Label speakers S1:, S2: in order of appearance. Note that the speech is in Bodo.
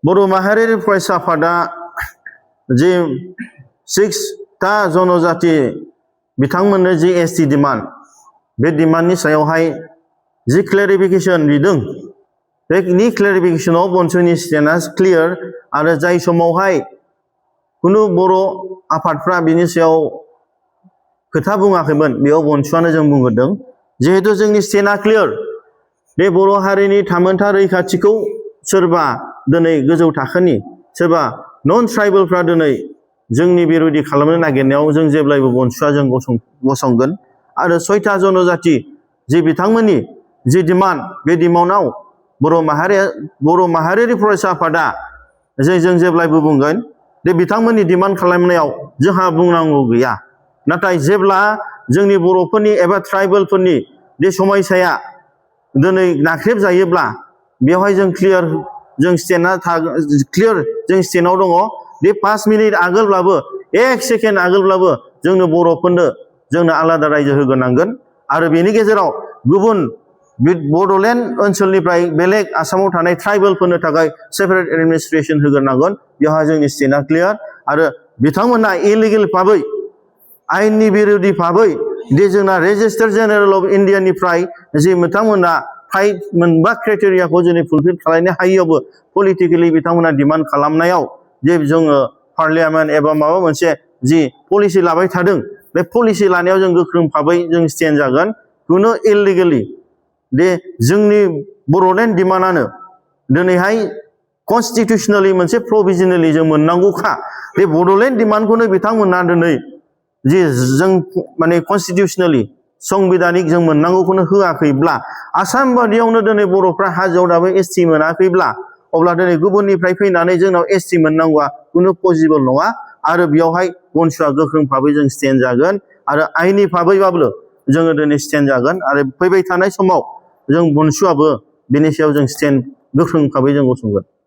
S1: बर' माहारियारि फरायसा आफादा जे 6टा जनजाति बिथांमोननो जि एसटि डिमान्ड बे डिमान्डनि सायावहाय जि क्लेरिफिकेशन बिदों बेनि क्लेरिफिकेशनाव बनस'नि स्टेन्डआ क्लियार आरो जाय समावहाय कुनु बर' आफादफ्रा बिनि सायाव खोथा बुङाखैमोन बेयाव बनस'आनो जों बुंगोरदों जिहेतु जोंनि स्टेन्डआ क्लियार बे बर' हारिनि थामोनथा रैखाथिखौ सोरबा दिनै गोजौ थाखोनि सोरबा नन ट्राइबेलफ्रा दिनै जोंनि बिरोधि खालामनो नागिरनायाव जों जेब्लायबो बनस'आ जों गसंगोन आरो 6टा जनजाति जि बिथांमोननि जि डिमान्ड बे डिमान्डआव बर' माहारियारि फरायसा आफादा जों जेब्लायबो बुंगोन दे बिथांमोननि डिमान्ड खालामनायाव जोंहा बुंनांगौ गैया नाथाय जेब्ला जोंनि बर'फोरनि एबा ट्राइबेलफोरनि बे समयसाया दिनै नाख्रेब जायोब्ला बेवहाय जों क्लियार जों स्टेन्डआ क्लियार जों स्टेन्डआव दङ बे 5 मिनिट आगोलब्लाबो 1 सेकेन्ड आगोलब्लाबो जोंनो बर'फोरनो जोंनो आलादा रायजो होग्रोनांगोन आरो बेनि गेजेराव गुबुन बड'लेण्ड ओनसोलनिफ्राय बेलेग आसामाव थानाय ट्राइबेलफोरनो थाखाय सेपारेट एडमिनिस्ट्रेशन होग्रोनांगोन बेवहाय जोंनि स्टेन्डआ क्लियार आरो बिथांमोना इलिगेल भाबै आयेननि बिरोधि भाबै दे जोंना रेजिस्टार जेनेरेल अफ इन्डियानिफ्राय जि बिथांमोना मोनबा क्राइटेरियाखौ जोंनि फुलफिल खालामनो हायैयावबो पलिटिकेलि बिथांमोना डिमान्ड खालामनायाव जे जोङो पार्लियामेन्ट एबा माबा मोनसे जि पलिसि लाबाय थादों बे पलिसि लानायाव जों गोख्रों भाबै जों स्टेन्ड जागोन कुनु इलिगेलि दे जोंनि बड'लेण्ड डिमान्डआनो दिनैहाय कनस्टिटिउसनेलि मोनसे प्रभिजनेलि जों मोननांगौखा बे बड'लेण्ड डिमान्डखौनो बिथांमोना दिनै जि जों माने कनस्टिटिउसनेलि संबिधानिक जों मोननांगौखौनो होआखैब्ला आसाम बादियावनो दिनै बर'फ्रा हाजोआव दाबो एसटि मोनाखैब्ला अब्ला दिनै गुबुननिफ्राय फैनानै जोंनाव एसटि मोननांगौआ कुनु पसिबल नङा आरो बेयावहाय बनस'आ गोख्रों भाबै जों स्टेन्ड जागोन आरो आइनि भाबैबाबो जोङो दिनै स्टेन्ड जागोन आरो फैबाय थानाय समाव जों बनस'आबो बेनि सायाव जों स्टेन्ड गोख्रों भाबै जों गसंगोन।